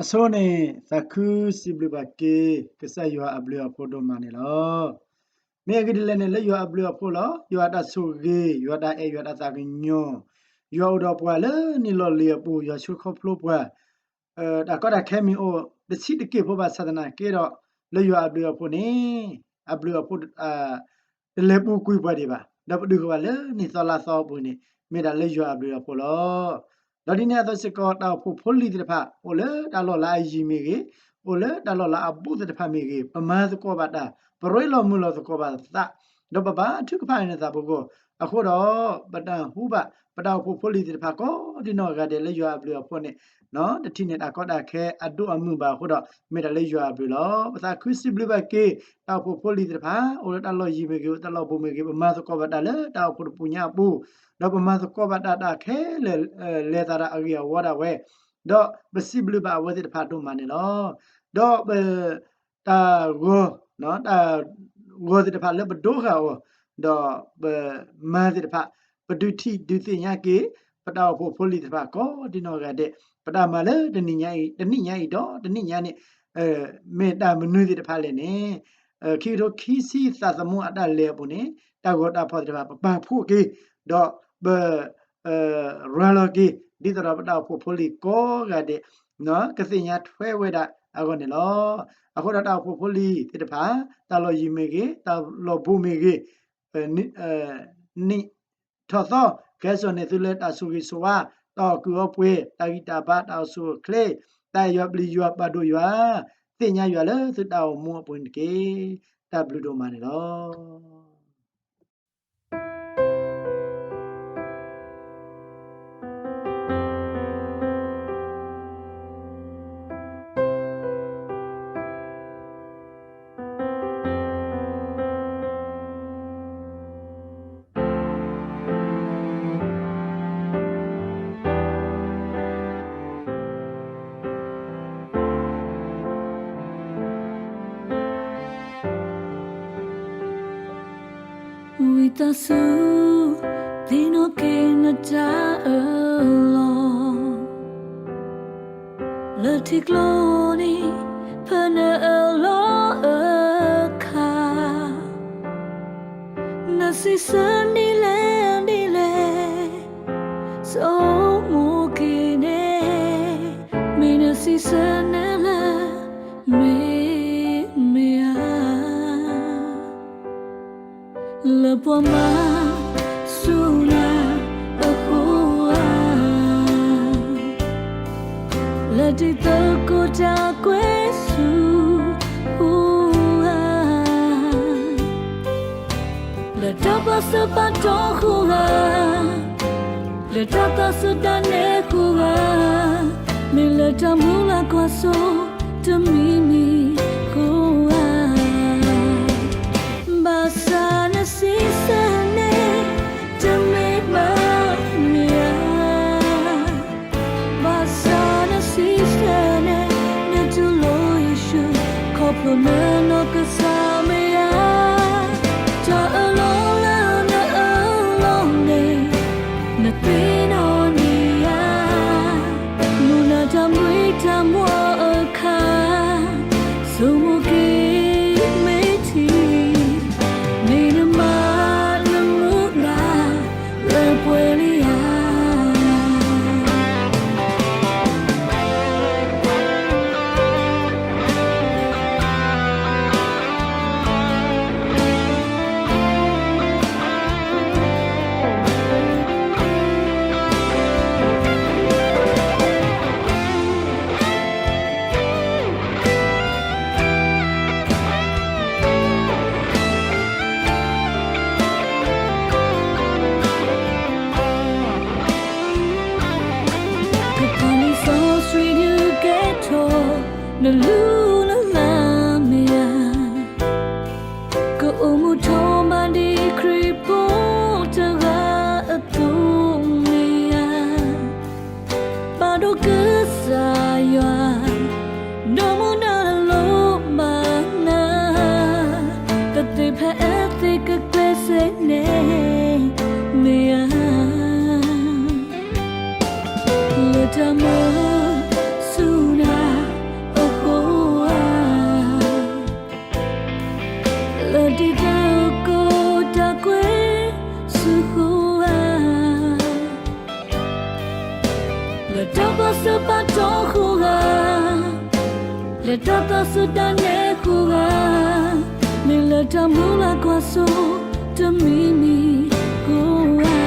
အဆိန့ၣ် သးခုစံးဘျုးဘၣ်က့ၤ ကစၢ်ယွၤအဘျုးအဖှိၣ်ဒိၣ်မးန့ၣ်လီၤ. မ့ၢ်အဂ့ၢ်ဒ်လဲၣ်န့ၣ် လၢယွၤအဘျုးအဖှိၣ်လီၤ. ယွၤအတၢ်ဆိၣ်ဂ့ၤ, ယွၤအတၢ်အဲၣ်, ယွၤအတၢ်သးကညီၤ, ယွၤအိၣ်ဒီးပှၤလၢနံၣ်လီၢ်လံၤအပူၤ, ယွၤဆှၢခီဖျိပှၤ တၢ်ကီတၢ်ခဲမ့ၢ်အိၣ် တဆံးတက့ၢ်ဖိဘၣ်ဆၣ်သနာ်က့ဒီး လၢယွၤအဘျုးအဖှိၣ်န့ၣ် အဘျုးအဖှိၣ် တလဲၤပူၤကွံာ်ပှၤဒံးဘၣ်, ဒီးပဒုးကဝဲၤလၢနံၣ်သီလါသီအပူၤန့ၣ် မ့ၢ်ဒၣ်လၢယွၤအဘျုးအဖှိၣ်လီၤ. ဒီးဒ်န့ၣ်အသိးစ့ၢ်ကီး တၢ်အိၣ်ဖှိၣ်ဖိလံၤသ့ၣ်တဖၣ် အိၣ်လၢတၢ်လီၢ်လၤအယံၤမ့ၢ်ဂ့ၤ, အိၣ်လၢတၢ်လီၢ်လၤအဘူးသ့ၣ်တဖၣ်မ့ၢ်ဂ့ၤ, ပမၤသကိးဘၣ်တၢ်, ပရ့လိာ်မုာ်လိာ်သကိးဘၣ်သး, ဒီးပဘါထုကဖၣ်န့ၢ်သးပဂီၢ်, အဃိဒီး ပတၢ်ဟူဘၣ် ပတၢ်အိၣ်ဖှိၣ်ဖိလံၤသ့ၣ်တဖၣ်ကိးဒံနီၢ်ဂၤဒဲးလၢယွၤအဘျုးအဖှိၣ်န့ၣ် တထံၣ်န့ၢ်တၢ်ကီတၢ်ခဲအဒိၣ်အမုၢ်ဘၣ်အဃိဒီး မ့ၢ်ဒၣ်လၢယွၤအဘျုးလီၤ. ပသးခုစံးဘျုးဘၣ်က့ၤ တၢ်အိၣ်ဖှိၣ်ဖိလံၤသ့ၣ်တဖၣ် အိၣ်လၢတၢ်လီၢ်ယံၤမ့ၢ်ဂ့ၤ, အိၣ်တၢ်လီၢ်ဘူးမ့ၢ်ဂ့ၤ, ပမၤသကိးဘၣ်တၢ်လၢတၢ်အိၣ်ဖှိၣ်တပူၤညါအပူၤ, ဒီးပမၤသကိးဘၣ်တၢ်တၢ်ခဲလၢာ် လဲၤသးဒီးအဂ့ၢ်အဝီဒၣ်ဝဲ, ဒီးပစံးဘျုးဘၣ်အဝဲသ့ၣ်တဖၣ်ဒိၣ်မးန့ၣ်လီၤ. ဒီးပ တၢ်ဂီၤ, တၢ်ဂီၤသ့ၣ်တဖၣ်လၢပဒိဂၤအီၤ, ဒီးပမၤသ့ၣ်တဖၣ် ပဒုးထံၣ်ဒုးသ့ၣ်ညါက့ၤ ပတၢ်အိၣ်ဖှိၣ်ဖိလံၤသ့ၣ်တဖၣ်ကိးဒံနီၢ်ဂၤဒဲး, ပတၢ်မၤလၢတနံၤညါအံၤ, တနံၣ်ညါအံၤဒီးတနံၣ်ညါန့ၣ် မ့ၢ်တၢ်မနုၤသ့ၣ်တဖၣ်လဲၣ်န့ၣ်, ခံကထိခံဆံသးသမူအတၢ်လဲၤအပူၤန့ၣ် တၢ်ဂီၤတၢ်ဖီၣ်သ့ၣ်တဖၣ် ပပာ်ဖှိၣ်က့ၤ, ဒီးပ ရၤလီၤက့ၤ ဒ်သိးဒီးပတၢ်အိၣ်ဖှိၣ်ဖိလံၤကိးဂၤဒဲး ကသ့ၣ်ညါထွဲဝဲဒၣ်အဂီၢ်န့ၣ်လီၤ. အဃိဒီးတၢ်အိၣ်ဖှိၣ်ဖိလံၤသ့ၣ်တဖၣ် တၢ်လီၢ်ယံၤမ့ၢ်ဂ့ၤ, တၢ်လီၢ်ဘူးမ့ၢ်ဂ့ၤ, နံၣ်ထီၣ်သီ ကဟဲစိာ်န့ၢ်သုလၢတၢ်ဆိၣ်ဂ့ၤဆိၣ်ဝါ, တၢ်အီၣ်ကုၢ်အီပှဲၤ, တၢ်ဂံၢ်တၢ်ဘါ, တၢ်အိၣ်ဆူၣ်အိၣ်ချ့, တၢ်အဲၣ်ယွၤပျံၤယွၤပာ်ဒိၣ်ယွၤ, သ့ၣ်ညါယွၤလၢသုတၢ်အိၣ်မူအပူၤန့ၣ်တက့ၢ်. တၢ်ဘျုးဒိၣ်မးန့ၣ်လီၤ. ဝံသးစူၤ သ့ၣ်နီၣ်က့ၤနတၢ်အၢၣ်လီၤ လၢထံကျိန့ၣ် ဖဲနအၢၣ်လီၤအခါ နစံးဆၢဒ်လဲၣ်ဒ်လဲၣ် ဆိမိၣ်က့ၤန့ၣ် မ့ၢ်နစံးဆၢန့ၣ်လၢ မ့ၢ်မ့ၢ်ဧါ လၢပှၤမၤဆူၣ်နၤအဃိဧါ လၢတံၤသကိးတၢ်ကွဲဆူအဃိဧါ လၢတၢ်ပာ်စၢၤပာ်တီအဃိဧါ လၢတၢ်သးစူၤတၢ်နဲအဃိဧါ မ့ၢ်လၢတၢ်မုၢ်လၢ်ကွၢ်စိတမံၤမံၤအဃိဧါ ဘၣ်ဆၣ်နစံးဆၢန့ၣ် တမ့ၢ်ဘၣ်မ့ၢ်ဧါ ဘၣ်ဆၣ်နစံးဆၢန့ၣ် နတူၢ်လိာ်ယ့ၣ်ၡူး ခီဖျိနနီၢ်ကစၢ်မ့ၢ်ဧါ တၢ်အၢၣ်လီၤလၢနအၢၣ်လီၤန့ၣ် နသ့ၣ်နီၣ်န့ၢ်ဧါ မုၢ်နၤတၢ်မုၢ်တၢ်မွၤအခါ ဆိမိၣ်က့ၤမ့ၢ်ထံ မ့ၢ်နမၤနမုၢ်လၢ်လၢပှဲၤလံဧါ ကဖးလံာ်စီဆှံဒုး ကဲထီၣ်နလုၢ်နလၢ်မ့ၢ်ဧါ ကအိၣ်မူထီၣ်ဘၣ်ဒ်ခရံာ်ဖိတဂၤအသိးမ့ၢ်ဧါ ပာ်ဒိၣ်ကစၢ်ယွၤ ဒီးမူဒါတလိၣ်ဘၣ်နၤ တသ့ဖဲအသ့ကကျဲးစၢးန့ၣ်မ့ၢ်ဧါ လၢတၢ်မၤဆူၣ်နၤ တၢ်ဃိဂၤ, လၢတၢ်သးစူၤတၢ်နဲၣ်ဃိဂၤ, မ့ၢ်လၢတၢ်မုၢ်လၢ်ကွၢ်စိတမံၤမံၤဃိဧါ,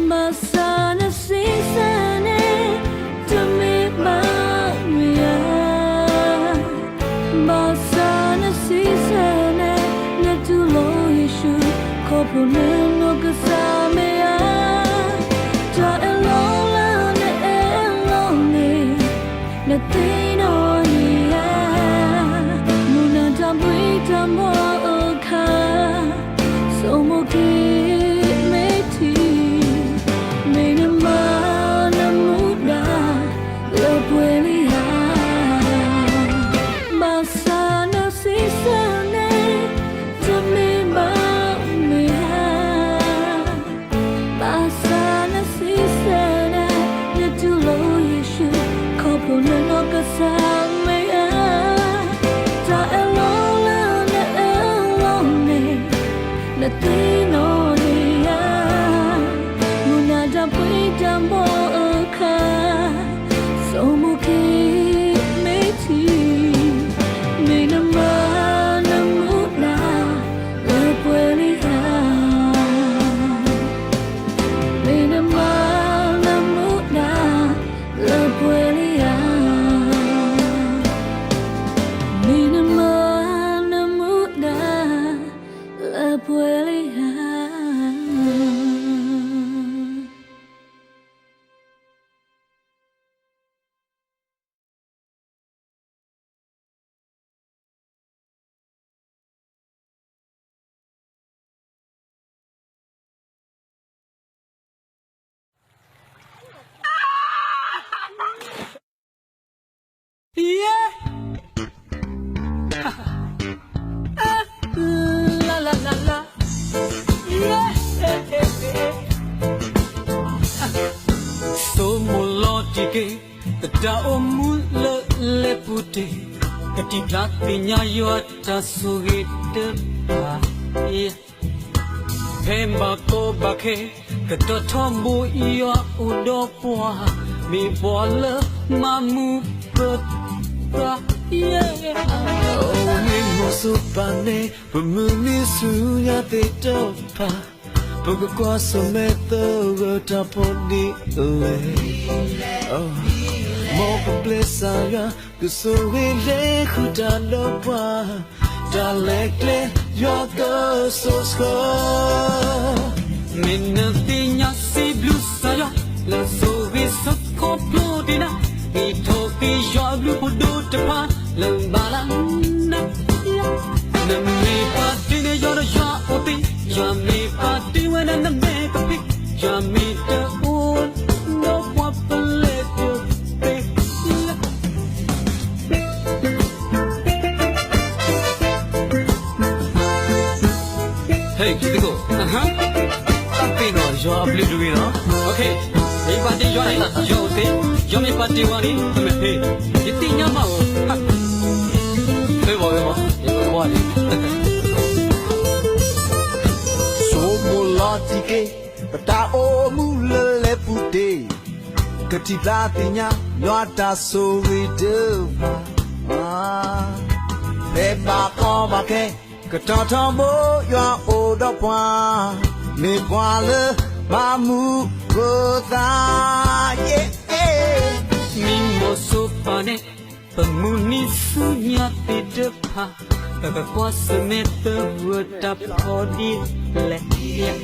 ဘၣ်ဆၣ်နစံးဆၢန့ၣ် တမ့ၢ်ဘၣ်မ့ၢ်ဧါ. ဘၣ်ဆၣ်နစံးဆၢန့ၣ် နတူၢ်လိာ်ယ့ၣ်ၡူး ခီဖျိနနီၢ်ကစၢ်မ့ၢ်ဧါ. တၢ်အၢၣ်လီၤလၢနအၢၣ်လီၤန့ၣ် နသ့ၣ်နီၣ်ယၤ, မုၢ်နၤတၢ်ဘှံးတၢ်ဘှီအခါ ဆိမိၣ်က့ၤမ့ၢ်ထံ, မ့ၢ်နမၤနမူဒါလၢပှဲၤလံဧါ. ဘၣ်ဆၣ်နစံးဆၢန့ၣ် တမ့ၢ်ဘၣ်မ့ၢ်ဧါ. ဘၣ်ဆၣ်နစံးဆၢန့ၣ် နတူၢ်လိာ်ယ့ၣ်ၡူး ခီဖျိနနီၢ်ကစၢ်မ့ၢ်ဧါ. တၢ်အၢၣ်လီၤလၢနအၢၣ်လီၤန့ၣ် နသ့ၣ်နီၣ်ယၤ, မုၢ်နၤတၢ်ဘှံးတၢ်ဘှီအခါ ဆိမိၣ်က့ၤမ့ၢ်ထံ, မ့ၢ်နမၤနမူဒါလၢပှဲၤလံဧါ. မ့ၢ်နမၤနမူဒါလၢပှဲၤလံဧါ. မ့ၢ်နမၤနမူဒါလၢပှဲၤလံဧါ. ယဲ, လၢလၢလၢလၢ, ယဲ, ဆိမိၣ်လီၤတံၢ်က့ၤ ပတၢ်အိၣ်မူလၢလဲၤပူၤတ့ၢ်, ကထံၣ်ဖျါသ့ၣ်ညါယွၤတၢ်ဆိၣ်ဂ့ၤတဖၣ်, ယဲ ဖဲဘၣ်ကီဘၣ်ခဲ, ကတီၤထီဘိယွၤအိၣ်ဒီးပှၤ, မ့ၢ်ပှၤလၢမၤမုာ်ပသး, ယဲ, အိၣ်မ့ၢ်မိၢ်စိပၢ်န့ၣ် ပမုၢ်နံၤဆူညါသ့ၣ်တဖၣ်, ပကကွၢ်ဆၢၣ်မဲာ်သဂၢၢ်တၢ်ဖိဒ်လဲၣ်, မ်ပပျဲစၢ်ယွၤ ကဆိၣ်ဂ့ၤလဲၤဃုာ်တၢ်ဒီးပှၤ, တၢ်လဲၤကျဲယွၤကဆိၣ်ဆှၢ, မ့ၢ်နသ့ၣ်ညါစံးဘျုးကစၢ်ယွၤ လၢဆိၣ်ဂ့ၤဆၢခီဖျိတ့ၢ်နၤ, ဂံၢ်ထီၣ်က့ၤယွၤအဘျုးဖိဒိၣ်တဖၣ်လၢဘၣ်လၢနၤ, နမ့ၢ်ပာ်တ့ၢ်န့ၣ်ယွၤဒီးယွၤအိၣ်သ့, ယွၤမ့ၢ်ပာ်တ့ၢ်ဝဲဒၣ်နမဲာ်ကဖ့, ယွၤမ့ၢ်တအိၣ်ဒီးပှၤပလဲၤတသ့ ဟဲ, သကိး, တၢ်သ့ၣ်နီၣ်ယွၤအဘျုးတဂ့ၤနီၤ, ယပာ်တ့ၢ်ယွၤန့ၣ်ယွၤအိၣ်သ့, ယွၤမ့ၢ်ပာ်တ့ၢ်ဝဲန့ၣ် ပမဲာ်ဖံ, ယသ့ၣ်ညါမးဧိၤ, ဖဲဘၣ်ဝဲမး, ယကွၢ်န့ၣ် ဆိမိၣ်လီၤတံၢ်က့ၤ ပတၢ်အိၣ်မူလၢလဲၤပူၤတ့ၢ်, ကထံၣ်ဖျါသ့ၣ်ညါယွၤတၢ်ဆိၣ်ဂ့ၤတဖၣ်, ဖဲဘၣ်ကီဘၣ်ခဲ, ကတီၤထီဘိယွၤအိၣ်ဒီးပှၤ, မ့ၢ်ပှၤလၢမၤမုာ်ပသး, ယဲ, မ့ၢ်မိၢ်စိပၢ်န့ၣ် ပမုၢ်နံၤဆူညါသ့ၣ်တဖၣ်, ပကကွၢ်ဆၢၣ်မဲာ်သဂၢၢ်တၢ်ဖိဒ်လဲၣ်,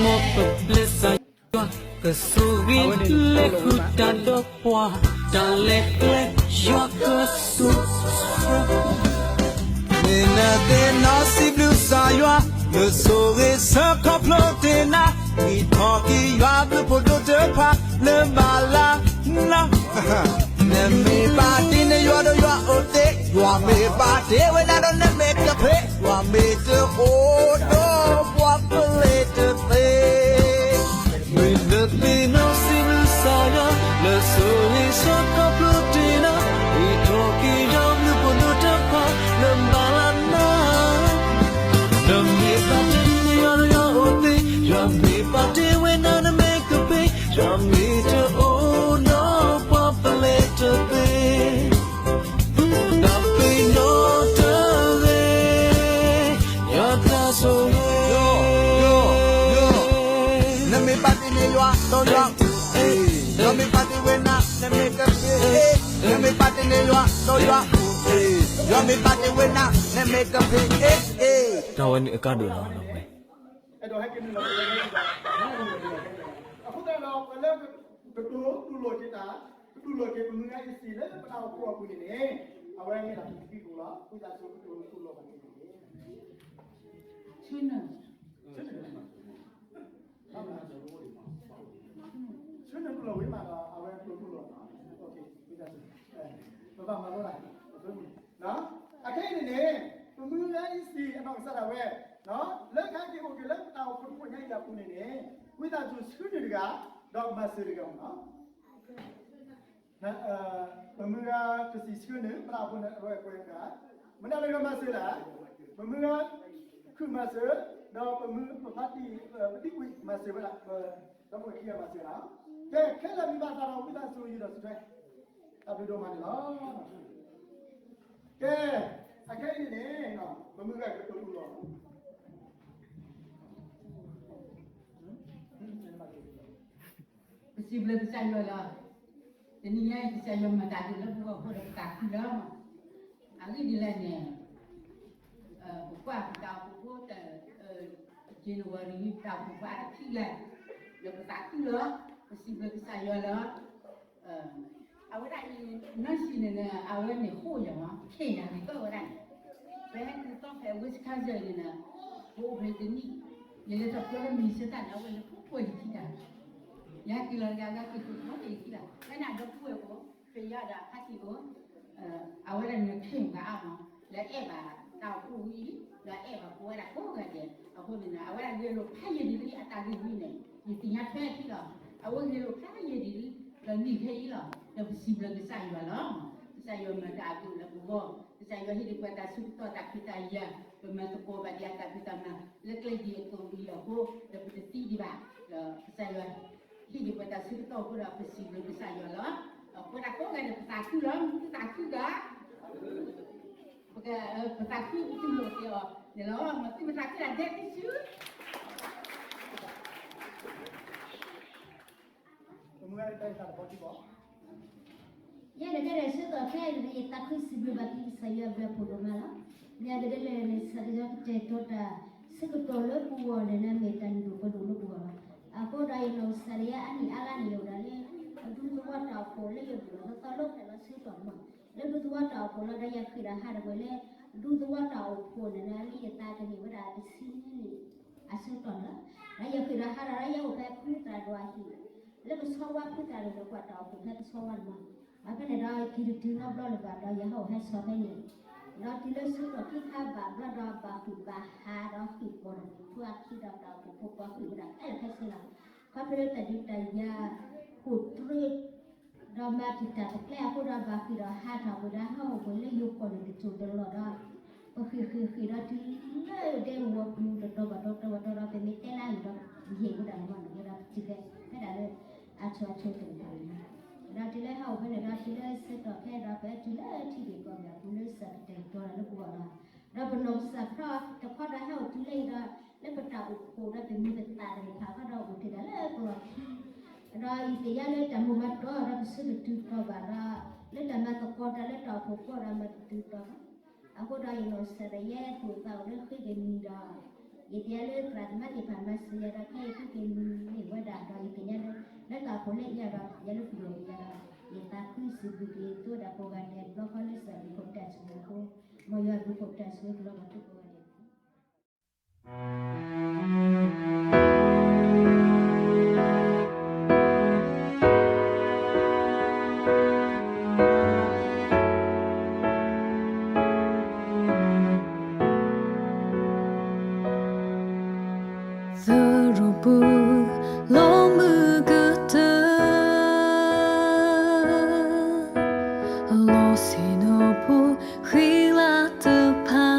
မ်ပပျဲစၢ်ယွၤ ကဆိၣ်ဂ့ၤလဲၤဃုာ်တၢ်ဒီးပှၤ, တၢ်လဲၤကျဲယွၤကဆိၣ်, မ့ၢ်နသ့ၣ်နီၣ်စံးဘျုးကစၢ်ယွၤ လၢဆိၣ်ဂ့ၤဆၢခီဖျိတ့ၢ်နၤ, ဂံၢ်ထီၣ်က့ၤယွၤအဘျုးဖိဒိၣ်တဖၣ်လၢဘၣ်လၢနၤ, နမ့ၢ်ပာ်တ့ၢ်န့ၣ်ယွၤဒီးယွၤအိၣ်သ့, ယွၤမ့ၢ်ပာ်တ့ၢ်ဝဲနၤဒီးနမဲာ်ကဖ့, ယွၤမ့ၢ်တအိၣ်ဒီးပှၤပလဲၤတသ့ မ့ၢ်နသ့ၣ်နီၣ်စံးဘျုးကစၢ်ယွၤ လၢဆိၣ်ဂ့ၤဆၢခီဖျိတ့ၢ်နၤ, ဂံၢ်ထီၣ်က့ၤယွၤအဘျုးဖိဒိၣ်တဖၣ်လၢဘၣ်လၢနၤ, နမ့ၢ်ပာ်တ့ၢ်န့ၣ်ယွၤဒီးယွၤအိၣ်သ့, ယွၤမ့ၢ်ပာ်တ့ၢ်ဝဲနၤနမဲာ်ကဖ့, ယွၤမ့ၢ်တအိၣ် န့ၣ်ယွၤ, ဒီးယွၤ, ယွၤမ့ၢ်ဘၣ်တ့ၢ်ဝဲနၤ, နမ့ၢ်ကဖံးအ့ၣ်အ့ၣ်, တၢ်ဝဲန့ၣ်အကါဒိၣ်လီၤ. အဲၣ်ဒိးဟဲက့ၤနုာ်လီၤ, အဃိသတးဒီး ပှၤလၢကတိၤတူၢ်လိာ်က့ၤတၢ်, ကတူၢ်လိာ်က့ၤပမုၢ်ဂၤအံၤစံးလၢပတၢ်အိၣ်ဖှိၣ်အပူၤန့ၣ်န့ၣ်, အဝဲမ့ၢ်ဒၣ်ပတံၤသကိးလီၤ. ဝံသးစူၤကတိၤတူၢ်လိာ်ဘၣ်က့ၤန့ၣ်, ဆူနၢ် ဆူနၢ်တူၢ်လိာ်ဝံၤမးဒီး အဝဲကတိၤတူၢ်လိာ်လီၤ. ပဘၣ်မၤလိဒၣ်, အခဲအံၤန့ၣ်န့ၣ်, ပမုၢ်ဂၤအံၤစံးအနီၢ်ကစၢ်ဒၣ်ဝဲ, လၢကဟဲက့ၤအိၣ်က့ၤလၢပတၢ်အိၣ်ဖှိၣ်တဖှိၣ်ညါအံၤအပူၤန့ၣ်န့ၣ်, ဝံသးစူၤဆှၢနုာ်တဂၤ, ဒီးမၤစၢၤတဂၤမးနီၤ. ပမုၢ်ဂၤကစံးဆှၢနုာ် ပတၢ်အိၣ်ဖှိၣ်န့ၣ် အဝဲကွဲးတဂၤ, မနုၤလၢကမၤစၢၤလဲၣ်, ပမုၢ်ဂၤခုၣ်မၤစၢၤ, ဒီးပမုၢ်ပဖါတံၢ်, ပဒံကွံာ်မၤစၢၤဝဲဒၣ်, ပဒီပုၢ်ဝဲၢ်ခံဂၤမၤစၢၤဒၣ်, ကဲခဲလၢာ်မ့ၢ်ဘၣ်သးဒီးဝံသးစူၤယူၤဒီးစံးထွဲ, တၢ်ဘျုးဒိၣ်မးန့ၣ်လီၤ. ကဲ, အခဲအံၤန့ၣ်န့ၣ်, ပမုၢ်ဂၤကတိၤတူၢ်လိာ် ပစံးဘျုးကစၢ်ယွၤလီၤ. တနံၤညါအံၤ ကစၢ်ယွၤမၤတၢ်ဒိၣ်လၢပဂီၢ်အဃိဒီးပသးခုလီၤ. အဂ့ၢ်ဒ်လဲၣ်န့ၣ်, ပကွၢ်ပတၢ်အိၣ်ဖှိၣ်ဖိ, January တၢ်အိၣ်ဖှိၣ်ဖိအတခံလဲၣ်, ဒီးပသးခုလီၤ. ပစံးဘျုးကစၢ်ယွၤလီၤ. အဝဲဒၣ်အံၤ, နီၢ်ဆံးန့ၣ်န့ၣ် အဝဲန့ၣ်ဃိယၤမး, ခဲယၤန့ၣ်ကီဝဲဒၣ်န့ၣ်, ပဟဲတုၤသီဖဲ Wisconsin န့ၣ်န့ၣ်, ပအိၣ်ဖဲတနံၣ်, ယလဲၤထီၣ်ပျီလၢ Minnesota န့ၣ် အဝဲန့ၣ်ဖိကွဲးယခံတၢ်, ယဟဲက့ၤလီၤတဂၤ ယဟဲက့ၤဃုာ်ထီၣ်က့ၤယခံတၢ်, ဖဲန့ၣ်အဒီပုၢ်ဝဲၢ်ဖိ, ဖဲယၤဒီးဖါတံၢ်ဖိ, အဝဲဒၣ်န့ၣ်ခဲယၤအါမး, လၢအဲၣ်ဘၣ်တၢ်အိၣ်ဖှိၣ်ဝံၤအံၤ, ဒီးအဲၣ်ဘၣ်ပဝဲဒၣ်ကိးဂၤဒဲး, အဃိန့ၣ် အဝဲဒၣ်ဂဲၤလိာ်ဖးယံာ်ဒ်လံ အတၢ်ဂ့ၢ်ဝံၤန့ၣ်, ယသ့ၣ်ညါထွဲအခံလီၤ. အဝဲဂဲၤလိာ်ဖးယံာ်ဒ်လံ, ဒီးနံၣ်ခဲအံၤလီၤ, ဒီးပစံးဘျုးကစၢ်ယွၤလီၤ. ကစၢ်ယွၤမၤတၢ်အဒိၣ်လၢပဂီၢ်, ကစၢ်ယွၤဟ့ၣ်ဒံးပှၤတၢ်ဆၢကတီၢ်တၢ်ခွဲးတၢ်ယာ်, ပမၤသကိးဘၣ်ဒံးအတၢ်ဖံးတၢ်မၤ, လၢကျဲဒ်အသိးဝံၤအဃိ, ဒီးပတသံဒံးဘၣ်, ဒီးကစၢ်ယွၤဟ့ၣ်ဒံးပှၤတၢ်ဆၢကတီၢ်အဃိဒီး ပစံးဘျုးကစၢ်ယွၤလီၤ. ပဝဲဒၣ်ကိးဂၤဒဲး ပသးခုလီၤ, မ့ၢ်သုသးခုဂၤ, ပ, ပသးခုပတူၢ်လိာ်က့ၤအီၤန့ၣ်လီၤ. မ့ၢ်သုမ့ၢ်သးခုဒၣ်ဒဲးသ့ၣ်ဆူ ယဲဒၣ်ကဲဒၣ် ဆၢကတီၢ်ခဲအံၤန့ၣ် ယသးခုစံးဘျုးဘၣ်က့ၤကစၢ်ယွၤအဘျုးအဖှိၣ်ဒိၣ်မးလီၤ. မ့ၢ်အဂ့ၢ်ဒ်လဲၣ်န့ၣ် ကစၢ်ယွၤကတဲာ်ကတီၤတၢ်ဆၢကတီၢ်လၢပဂီၢ်န့ၣ် မ့ၢ်တၢ်လုၢ်ဒိၣ်ပှ့ၤဒိၣ်လၢပဂီၢ်လီၤ. အဃိဒီးယနီၢ်ကစၢ်ဒၣ်ယဲအနံၣ်အါဂၤန့ၣ် ယအိၣ်ဒၣ်လၢ အဒူသဝီတၢ်အိၣ်ဖှိၣ်လၢယဒိၣ်လီၤသီသီလၢဖျဲၣ်လီၤဆၢကတီၢ်န့ၣ်မး, လၢဒူသဝီတၢ်အိၣ်ဖှိၣ်လီၤဒီးယဃ့ၢ်ဒီးဟးထီၣ်ကွံာ်လၢ ဒူသဝီတၢ်အိၣ်ဖှိၣ်န့ၣ် လၢယသးကန့ၢ်ဝဲဒၣ်တဆံနံၣ် အဆၢကတီၢ်န့ၣ်လီၤ. ဒီးယဃ့ၢ်ဒီးဟးထီၣ်ဒီးယအိၣ်ဖဲဖုသရၣ်ဒိၣ်အဟံၣ်, လၢကဆီဝါဖုသရၣ်ဒိၣ်ဒီးကွၢ်တၢ်အိၣ်ဖှိၣ်ဖဲကဆီဝါန့ၣ်မး, ဒီးဖဲန့ၣ်ဒီးယက့ၤတတုၤနီတဘျီလၢၤဘၣ်ဒီးယဟဲအိၣ်ဟဲဆီၣ်ဖဲန့ၣ်, ဒီးတုၤလၢဆၢကတီၢ်ခံခါဘၣ်ဘျီဒီးဘၣ်ဃုာ်ဘၣ်ဟးဒီးဃ့ၢ်ပီၢ်ဒီးဖုအခံဒီးတၢ်အိၣ်ဖှိၣ်ဖိပှၤဃ့ၢ်ဝဲဒၣ်အဲၣ်လၢခဲဆ့လီၤ. ခီဖျိလၢတၢ်ဒုးတၢ်ယၤ ဟိၣ်တြီ ဒီးမၤတံာ်တာ်တကျဲအဃိဒီးဘၣ်ဃ့ၢ်ဒီးဟးထီၣ်ဝဲဒၣ်ဟးအိၣ်ဝဲလၢယိၤကီၢ်န့ၣ်တစိၢ်တလီၢ်ဒီး ပဃ့ၢ်ဃ့ၢ်ဃ့ၢ်ဒီးတုၤလၢဒဲကဝီၤပူၤတတီၤဘၣ်တတီၤတတီၤဒီး ပမ့ၢ်တဲလၢအဂ့ၢ်ဒီး ပယဲၢ်ဝဲဒၣ်န့ၣ်မးန့ၣ် ဝဲဒၣ်ပတုၤဖဲ ဖဲဒၣ်လၢ အဆိအဆိတနံၤန့ၣ်, ဒီးတုၤလၢဟးအိၣ်ဖဲန့ၣ်ဒီး တုၤလၢဆၢကတီၢ်ဖဲဒီး ပတုၤလၢထံဂ့ၢ်ကီၢ်ဂ့ၢ်အပူၤလၢကစၢ်ကတဲာ်ကတီၤတၢ်လၢပဂီၢ်လီၤ. ဒီးပနီၢ်ကစၢ်ဖျီတခီဒီးဟဲအိၣ်တုၤလၢအံၤဒီး လၢပတၢ်အိၣ်ဖှိၣ်ဒီးပမံၤပသၣ်သ့ၣ်တဖၣ်ခီဒီး အိၣ်တ့ၢ်ဒၣ်လၢပလီၢ်ခံ, ဒီးယသ့ၣ်ညါလၢတၢ်မုာ်မၤတီၢ်ဒီးပဆၢတတုၤတီၢ်ဘၣ်ဒီး လၢတၢ်မၤသကိးတၢ်လၢတၢ်အိၣ်ဖှိၣ်ဃီဒီးမၤတတုၤတီၢ်ဘၣ်. အဃိဒီးယနီၢ်ကစၢ်ဒၣ်ယဲ သူၣ်သးအိၣ်လၢဃ့ကညံၤဒီး ယသ့ၣ်ညါလၢသရၣ်သမါသ့ၣ်တဖၣ်မၤစၢၤယၤဒီး ခဲအံၤဃ့ကညံၤန့ၢ်ဝဲဒၣ်ဒီး ယသ့ၣ်ညါလၢ လၢတၢ်အိၣ်ဖှိၣ်လၢယၤဒီး ယၤလၢပယီၤယၤဒီး ယသးခုစံးဘျုးက့ၤသုဝဲဒၣ်ကိးဂၤဒဲး တဘျီဃီလၢကစၢ်အဘျုးအဖှိၣ်တၢ်ဆိၣ်ဂ့ၤအဃိ, မ်ယွၤအဘျုးအဖှိၣ်တၢ်ဆိၣ်ဂ့ၤကလီၤဘၣ်သုကိးဂၤဒဲးန့ၣ် သရူးပူၤ လီၤမုၢ်ကတၢၢ် အလီၤဆ့ၣ်နီၤဖိ ဃံလၤတဖၣ်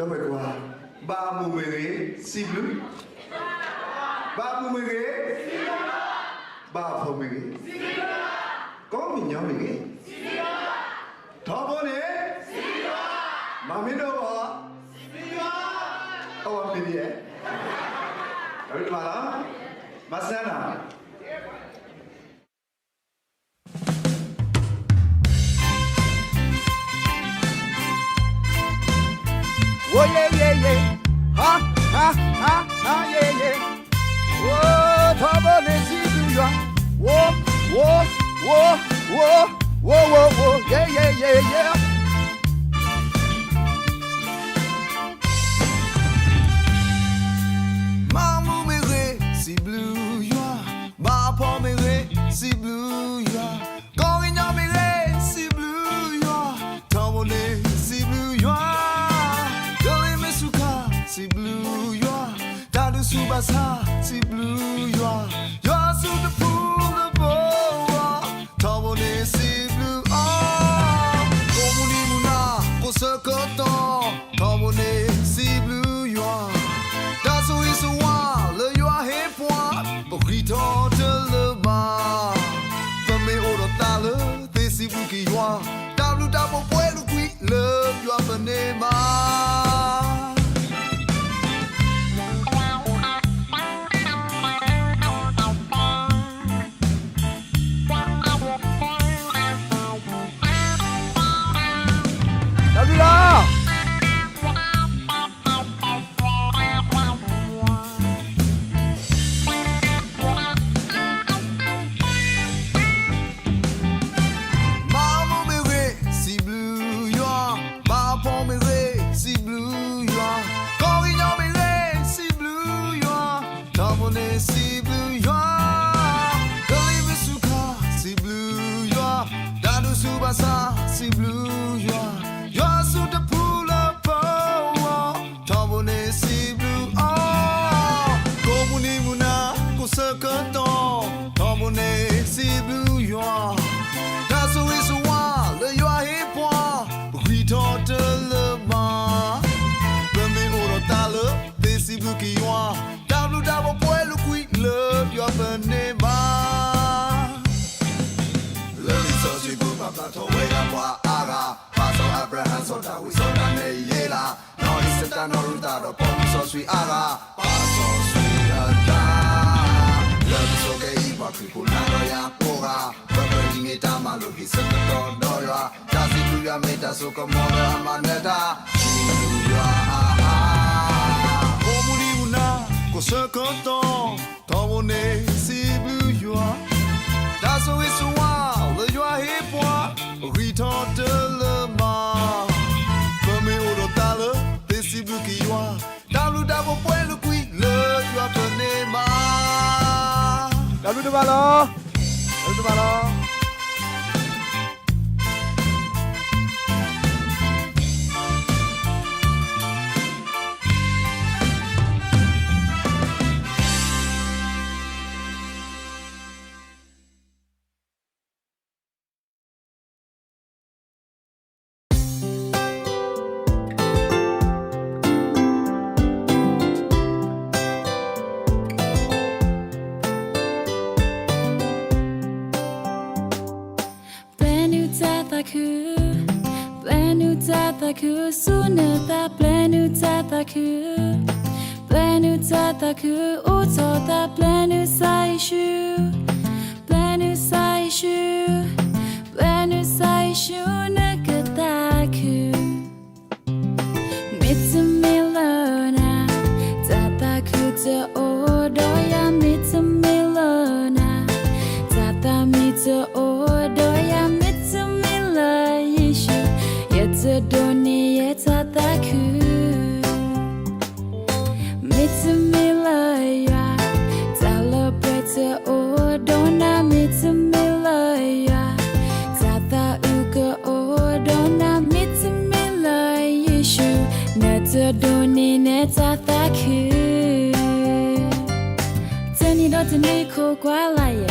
ဒီပုၢ်ဝဲၢ်ကွၢ်, ဘၣ်အမူးမ့ၢ်ဂ့ၤ, စံးဘျုး, ဘၣ်အမူးမ့ၢ်ဂ့ၤ, ဘၣ်အဖှီၣ်မ့ၢ်ဂ့ၤ, ကိးမံၤညီမ့ၢ်ဂ့ၤ, ထီဘိန့ၣ်, မၤမ့ၢ်ဒိၣ်ဘၣ်, အဝဲမ့ၢ်ဒ်လဲၣ်, တၢ်ဘျုးတၢ်ဘျုးလီၤ, မၤစၢၤနၤ ဝိယဲယဲယဲ, ဟါ, ဟါ, ဟါ, ဟါယဲယဲ, ဝိ, ထီဘိန့ၣ်စံးဘျုးယွၤ, ဝိ, ဝိ, ဝိ, ဝိ, ဝိ, ဝိ, ဝိ, ယဲယဲယဲယဲ ဘၣ်မူးမ့ၢ်ဂ့ၤ, စံးဘျုးယွၤ, ဘၣ်ဖှီၣ်မ့ၢ်ဂ့ၤ, စံးဘျုးယွၤ, ကိးကညီမ့ၢ်ဂ့ၤ, စံးဘျုးယွၤ, ထီဘိန့ၣ်စံးဘျုးယွၤ, ကလံၤမ့ၢ်ဆူးခါ, စံးဘျုးယွၤ, တၢ်ဒုးဆူးဘၣ်ဆါ, စံးဘျုးယွၤ, ယွၤအစုတဖုလၢပဂီၢ်, ထီဘိန့ၣ်စံးဘျုးအီၤ, ကိးမုၢ်နံၤမုၢ်နၤ, ကိးဆၢကတီၢ်, ထီဘိန့ၣ်စံးဘျုးယွၤ, တၢ်ဆိၣ်ဂ့ၤဆိၣ်ဝါလၢယွၤဟ့ၣ်ပှၤ, ပဂံၢ်ထီၣ်တလၢာ်ဘၣ်, ပမ့ၢ်အိၣ်ဒီးတၢ်လၢသ့စံးဘျုးက့ၤယွၤ, တၢ်ဘျုးတၢ်ဖှိၣ်ပှဲၤလိာ်ကွံာ်လၢယွၤပန့ၢ်ဘၣ် တၢ်ဘျုးလီၤ. ဘၣ်မူးမ့ၢ်ဂ့ၤ, စံးဘျုးယွၤ, ဘၣ်ဖှီၣ်မ့ၢ်ဂ့ၤ, စံးဘျုးယွၤ, ကိးကညီမ့ၢ်ဂ့ၤ, စံးဘျုးယွၤ, ထီဘိန့ၣ်စံးဘျုးယွၤ, ကလံၤမ့ၢ်ဆူးခါ, စံးဘျုးယွၤ, တၢ်ဒုးဆူးဘၣ်ဆါ, စံးဘျုးယွၤ, ယွၤအစုတဖုလၢပဂီၢ်, ထီဘိန့ၣ်စံးဘျုးအီၤ, ကိးမုၢ်နံၤမုၢ်နၤ, ကိးဆၢကတီၢ်, ထီဘိန့ၣ်စံးဘျုးယွၤ, တၢ်ဆိၣ်ဂ့ၤဆိၣ်ဝါလၢယွၤဟ့ၣ်ပှၤ, ပဂံၢ်ထီၣ်တလၢာ်ဘၣ်, ပမ့ၢ်အိၣ်ဒီးတၢ်လၢသ့စံးဘျုးက့ၤယွၤ, တၢ်ဘျုးတၢ်ဖှိၣ်ပှဲၤလိာ်ကွံာ်လၢယွၤပန့ၢ်ဘၣ် လၢလံာ်စီဆှံပူၤပာ်ဖျါထီၣ်ဝဲဒၣ်ပှၤအါဂၤ, ပၢ်စီၤအၤဘြၤဟၣ်, စီၤဒၤဝံး, စီၤဒၤနံးယ့လး, နီၢ်အံၣ်စတၢ်, နီၢ်ရူၤသး, ဒီးပှၤမုၢ်စီဆှံအါဂၤ, ပၢ်စီဆှံအတၢ်, လၢပဆိကဲအံၤပှၤခရံာ်ဖိနၤဒီးယၤကိးဂၤ, ပကြၢးဟံးန့ၢ်တၢ်မၤလိာ်ဟ့ၣ်ဆၢကတီၢ်ဒီးယွၤ, တၢ်စံးဘျုးယွၤမ့ၢ်တၢ်စိကမီၤလၢအမၤနၢၤတၢ်, စံးဘျုးယွၤအါအါ ကိးမုၢ်နံၤမုၢ်နၤ, ကိးဆၢကတီၢ်, ထီဘိန့ၣ်စံးဘျုးယွၤ, တၢ်ဆိၣ်ဂ့ၤဆိၣ်ဝါလၢယွၤဟ့ၣ်ပှၤ, ပဂံၢ်ထီၣ်တလၢာ်ဘၣ်, ပမ့ၢ်အိၣ်ဒီးတၢ်လၢသ့စံးဘျုးက့ၤယွၤ, တၢ်ဘျုးတၢ်ဖှိၣ်ပှဲၤလိာ်ကွံာ်လၢယွၤပန့ၢ်ဘၣ် တၢ်ဘျုးတဘၣ်လီၤ, တၢ်ဘျုးတဘၣ်လီၤ. ပျဲနုာ်တၢ်သးခု, ပျဲနုာ်တၢ်သးခု, ဆူနသး ပျဲနုာ်တၢ်သးခု, ပျဲနုာ်တၢ်သးခု, အိးထီၣ်သး ပျဲနုာ်ကစၢ်ယ့ၣ်ၡူး, ပျဲနုာ်ကစၢ်ယ့ၣ်ၡူး, ပျဲနုာ်ကစၢ်ယ့ၣ်ၡူး နကသးခု မ့တမ့ၢ်လၢနၤ, တၢ်သးခုတအိၣ်ဒီးယၤ, မ့တမ့ၢ်လၢနၤ, တၢ်သးမံတအိၣ်ဒီးယၤ, မ့တမ့ၢ်လၢယ့ၣ်ၡူး, ယတဒိးန့ၢ်ယဲတၢ်သးခု မ့တမ့ၢ်လၢယွၤ, တၢ်လၢပှဲၤတအိၣ်ဒီးနၤ, မ့တမ့ၢ်လၢယွၤ, တၢ်သးအုးကအိၣ်ဒီးနၤ, မ့တမ့ၢ်လၢယ့ၣ်ၡူး, နတဒိးန့ၢ်နတၢ်သးခု တနံၤဒီးတနံၤခိးကွၢ်လၢ်ယဲ,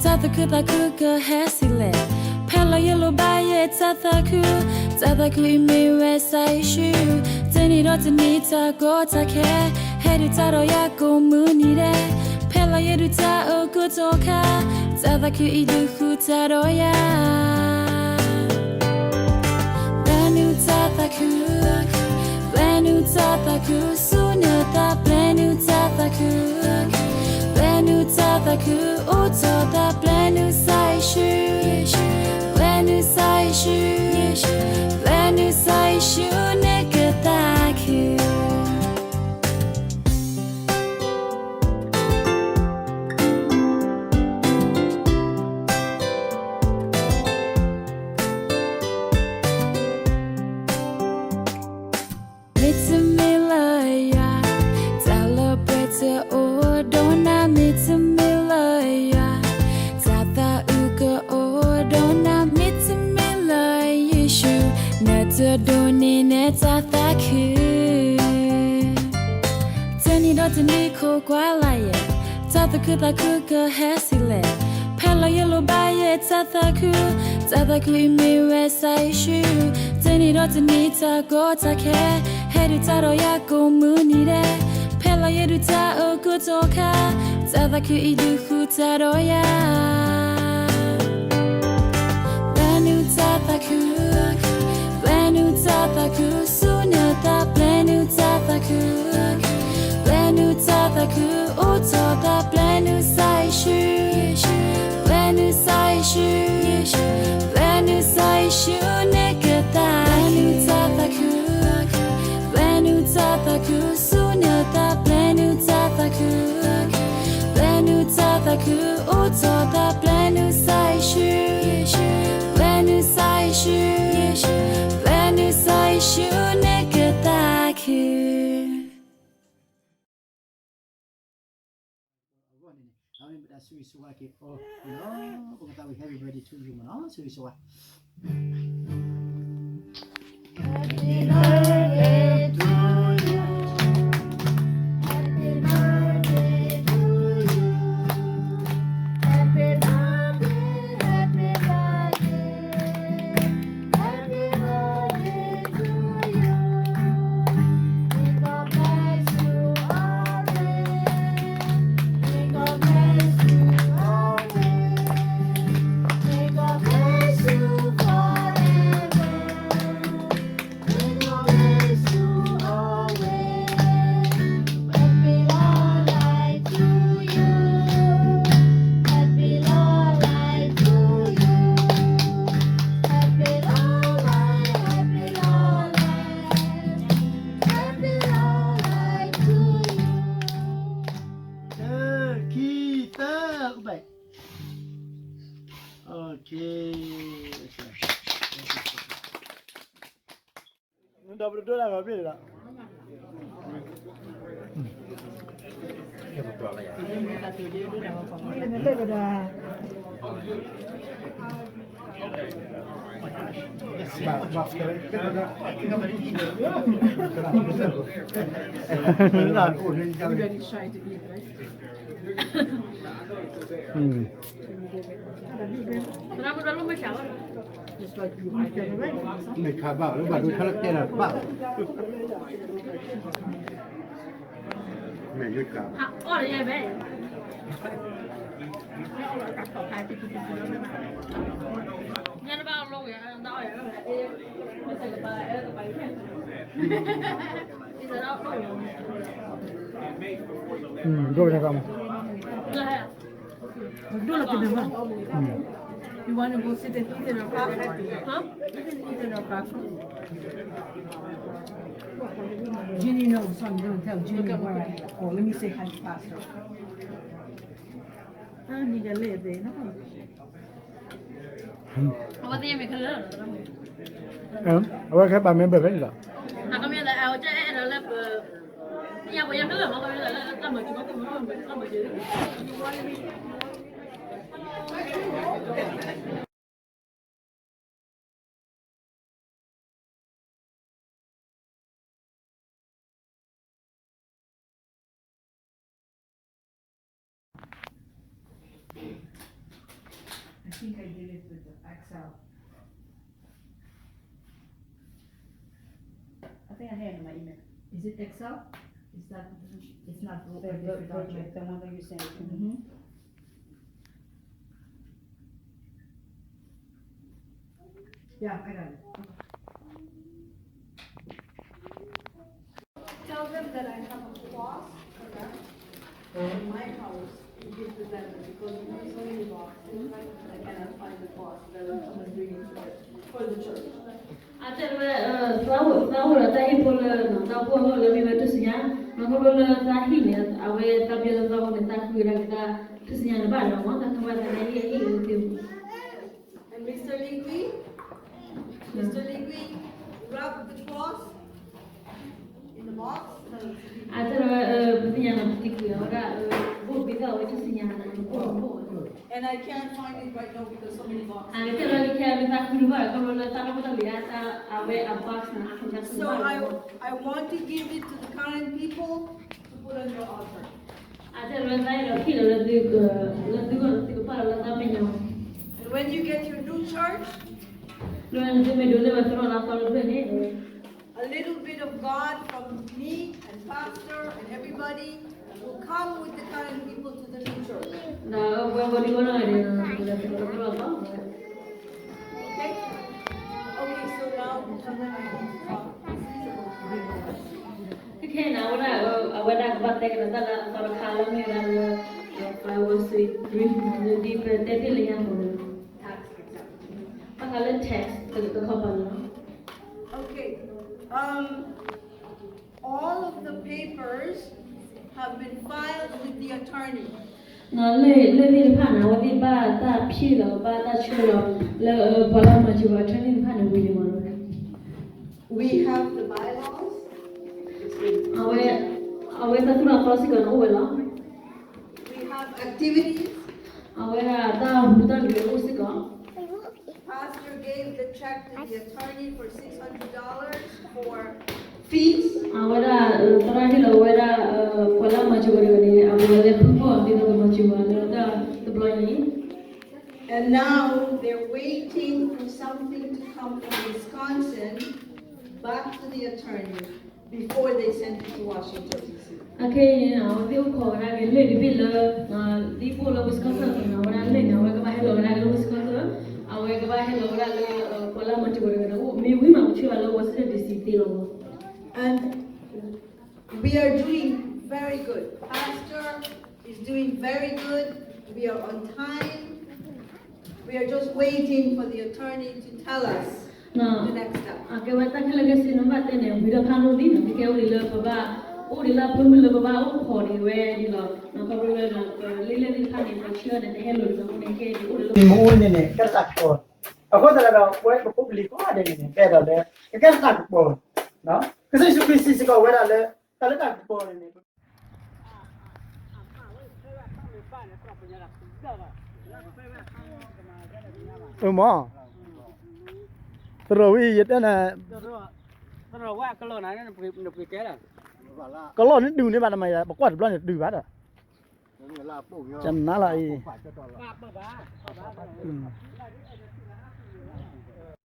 တၢ်သးခုသးခုကဟဲဆံးလဲၣ်, ဖဲလီၤယလိၤဘၣ်ယဲတၢ်သးခု, တၢ်သးခုအံၤမ့ၢ်ဝဲကစၢ်ယ့ၣ်ၡူး, တၢ် တနံၤဒီးတနံၤတၢ်ကီတၢ်ခဲ, ဟဲဒုးတၢ်ဒီးယၤကိးမုၢ်နံၤဒဲး, ဖဲလီၤယဲဒုးတၢ်အုးကတီၢ်ခါ, တၢ်သးခုအံၤဒုးဃုတၢ်ဒီးယၤ. ပျဲနုၢ်တၢ်သးခု, ပျဲနုၢ်တၢ်သးခု, ဆူနသးပျဲနုၢ်တၢ်သးခု, ပျဲနုၢ်တၢ်သးခု, အိၣ်ထီၣ်သးပျဲနုၢ်ကစၢ်ယ့ၣ်ၡူး, ပျဲနုၢ်ကစၢ်ယ့ၣ်ၡူး, ပျဲနုၢ်ကစၢ်ယ့ၣ်ၡူးနကသးခု. မ့တမ့ၢ်လၢယွၤ, တၢ်လၢပှဲၤတအိၣ်ဒီးနၤ, မ့တမ့ၢ်လၢယွၤ, တၢ်သးအုးကအိၣ်ဒီးနၤ, မ့တမ့ၢ်လၢယ့ၣ်ၡူး, နတဒိးန့ၢ်နတၢ်သးခု. တနံၤဒီးတနံၤခိးကွၢ်လၢ်ယဲ, တၢ်သးခုသးခုကဟဲဆံးလဲၣ်, ဖဲလီၤယဲလိာ်ဘၣ်ယဲတၢ်သးခု, တၢ်သးခုအံၤမ့ၢ်ဝဲကစၢ်ယ့ၣ်ၡူး, တနံၤဒီးတနံၤတၢ်ကီတၢ်ခဲ, ဟဲဒုးတၢ်ဒီးယၤကိးမုၢ်နံၤဒဲး, ဖဲလီၤယဲဒုးတၢ်အုးကတီၢ်ခါ, တၢ်သးခုအံၤဒုးဃုတၢ်ဒီးယၤ. ပျဲနုၢ်တၢ်သးခု, ပျဲနုၢ်တၢ်သးခု, ဆူနသးပျဲနုၢ်တၢ်သးခု, ပျဲနုၢ်တၢ်သးခု, အိၣ်ထီၣ်သးပျဲနုၢ်ကစၢ်ယ့ၣ်ၡူး, ပျဲနုၢ်ကစၢ်ယ့ၣ်ၡူး, ပျဲနုၢ်ကစၢ်ယ့ၣ်ၡူးနကသး, ပျဲနုၢ်တၢ်သးခု, ပျဲနုၢ်တၢ်သးခု, ဆူနသးပျဲနုၢ်တၢ်သးခု, ပျဲနုၢ်တၢ်သးခု, အိၣ်ထီၣ်သးပျဲနုၢ်ကစၢ်ယ့ၣ်ၡူး, ပျဲနုၢ်ကစၢ်ယ့ၣ်ၡူး, ပျဲနုၢ်ကစၢ်ယ့ၣ်ၡူးနကသးခု. အဂီၢ်န့ၣ်န့ၣ် အဝဲန့ၣ်မ့ၢ်ဒၣ်ဆၢဂ့ၤဆၢဝါက့ၤအီၤ, ပကသးဝံၣ် Happy birthday to you မ့ၢ်နီၤ, ဆၢဂ့ၤဆၢဝါ. Dole ka ma. Dole ka ma. You want to go sit and eat in our classroom? Huh? You can eat in our classroom. Jenny knows, so I'm going to tell Jenny where I, oh, let me say hi to Pastor. I need a little bit, no? အဝဲခဲပာ်မ့ၢ်ဘၣ်ဖဲန့ၣ်လီၤ. I think I did it with the X L. Is it Excel? Is that, it's not the, the, the, the one that you sent. Mm-hmm. Yeah, I got it. Tell them that I have a cross, correct? In my house, you give to them because you have so many boxes. I cannot find the cross. That I was doing it for, for the church. အတဲဝဲ သးအိၣ်လီၤတၢ်ဟ့ၣ်ဖိလၢ သးအိၣ်လီၤတၢ်ဟ့ၣ်ဖိလၢမ့ၢ်ဝဲထူၣ်စုညါ, မ့ၢ်ခီဖျိလၢသးဟံၣ်န့ၣ် အဝဲသးပျဲလၢသးအိၣ်န့ၣ် သးဃုဝဲဒၣ်က့ၤသးထူၣ်စုညါန့ၣ်ဘၣ်လီၤမး, သးကဘၣ်သးဟ့ၣ်အဟ့ၣ်လၢသ့ၣ် And Mister Ligui, Mister Ligui, wrap the cross in the box. အတဲဝဲ ပသ့ၣ်ညါနီၤ ပတံၤကွံာ်အဝဲဒၣ် ဘိၣ်ဘ့သးဝဲထူၣ်စုညါန့ၣ် ဘိၣ်ဘိၣ် And I can't find it right now because so many boxes. အတဲဝဲ ကဲမ့ၢ်သးဃုတဘၣ် ခီဖျိလၢသးနီၢ်ကီၢ်တၢ်လံၤအါ အဝဲအ box န့ၣ် So I, I want to give it to the current people to put on your altar. အတဲဝဲ သးအဲၣ်ဒိးဟ့ၣ်လီၤလၢသု လၢသုဂီၢ် သုကပာ်လီၤလၢသးမဲာ်ညါ And when you get your new church, လၢနသုမ့ၢ်ဒိးန့ၢ်ဝဲသရိာ်လၢအသီတဖျၢၣ်န့ၣ် a little bit of God from me and pastor and everybody will come with the current people to the new church. ဒီးအဝဲဘီဒံဘီနီၢ်ဂၤန့ၣ် လၢသရိာ်သီ Okay? Okay, so now ခဲခဲန့ၣ် အဝဲဒၣ် အဝဲဒၣ်ကဘၣ်တဲကဒီးတၢ်လၢအသီတခါလၢမ့ၢ်ဝဲဒၣ်လၢ five oh three လၢဒ်ပတဲတ့ၢ်လၢညါအသိးန့ၣ် ဘၣ်ဃးလၢ tax တကခီပၤန့ၣ်လီၤ. Okay. Um, all of the papers have been filed with the attorney. လၢ လၢသ့ၣ်တဖၣ်န့ၣ် အဝဲသ့ၣ်ဘၣ်တၢ်ဖံးလီၤ ဘၣ်တၢ်ဆှၢလီၤ လၢပှၤလၢအမၤစၢၤဝဲ attorney သ့ၣ်တဖၣ်န့ၣ် ဝံၤလံမးလီၤ. We have the bylaws. အဝဲ အဝဲတၢ်သိၣ်တၢ်သီစ့ၢ်ကီးန့ၣ်အိၣ်ဝဲလီၤ. We have activities. အဝဲဒၣ်တၢ်ဟူးတၢ်ဂဲၤအိၣ်စ့ၢ်ကီး Pastor gave the check to the attorney for six hundred dollars for fees. အဝဲဒၣ် သရၣ်ဟ့ၣ်လီၤဝဲဒၣ် ပှၤလၢအမၤစၢၤဝဲတဂၤန့ၣ် အဝဲလဲၤဖုၣ်ဖီၣ်အသးဒီးကမၤစၢၤဝဲလၢတၢ်တဘျီအံၤ And now they're waiting for something to come from Wisconsin back to the attorney before they send it to Washington, D C. အခဲအံၤန့ၣ် အဝဲသ့ၣ်အိၣ်ခိးဝဲဒၣ်က့ၤလံာ်တဘ့ၣ်လၢ ဒ်ပအိၣ်လၢ Wisconsin အသိးန့ၣ် အဝဲဒၣ်လံာ်န့ၣ် အဝဲကဘၣ်ဟဲလီၤဝဲဒၣ်လၢ Wisconsin အဝဲကဘၣ်ဟဲလီၤဝဲဒၣ်လၢ ပှၤလၢအမၤစၢၤဝဲတဂၤန့ၣ် အိၣ်မ့ၢ်ဝံၤမး ပဆှၢအီၤလၢ Washington D C သ့လီၤမး. And we are doing very good. Pastor is doing very good. We are on time. We are just waiting for the attorney to tell us the next step. အကဲဝဲတၢ်ခဲလၢာ်ခဲဆ့န့ၣ် ဘၣ်တဲန့ၣ် ဝံၤဒီးဖးဒိၣ်သံန့ၣ် ကဲအိၣ်ဒံးလၢပဘၣ် အိၣ်ဒံးလၢအဖၢမုၢ်လၢပဘၣ်အိၣ်ခိးဒံးဝဲဒ်လီၤ. ခီဖျိလၢ လံာ်လဲၢ်သ့ၣ်တဖၣ်န့ၣ် ပှၤဆှၢန့ၣ် တဟဲလီၤန့ၣ် အဃိန့ၣ် ကဲဒ်အိၣ်ဒံးလၢ မ့ၢ်အိၣ်န့ၣ်န့ၣ် ကဲတၢ်ကပီၤ, အဃိသတးဒီး ပဝဲပဖိပလံၤကိးဂၤဒဲးန့ၣ်န့ၣ် ပအဲၣ်ဒိးလၢ ကကဲတၢ်ကပီၤ, ကစၢ်ယ့ၣ်ၡူးခရံာ်စံးစ့ၢ်ကီးဝဲဒၣ်လၢ တၢ်လၢတၢ်ကပီၤန့ၣ်န့ၣ် အမ့ၢ် သရိာ်ဝံၤ ယတဲန့ၣ် ကလီၢ်န့ၣ်ဒုးန့ၢ်ဘၣ်တမံၤ ပကွၢ်တဘျီန့ၣ်ဒုးဘၣ်ဒီး ကနၣ်လီၤအံၤ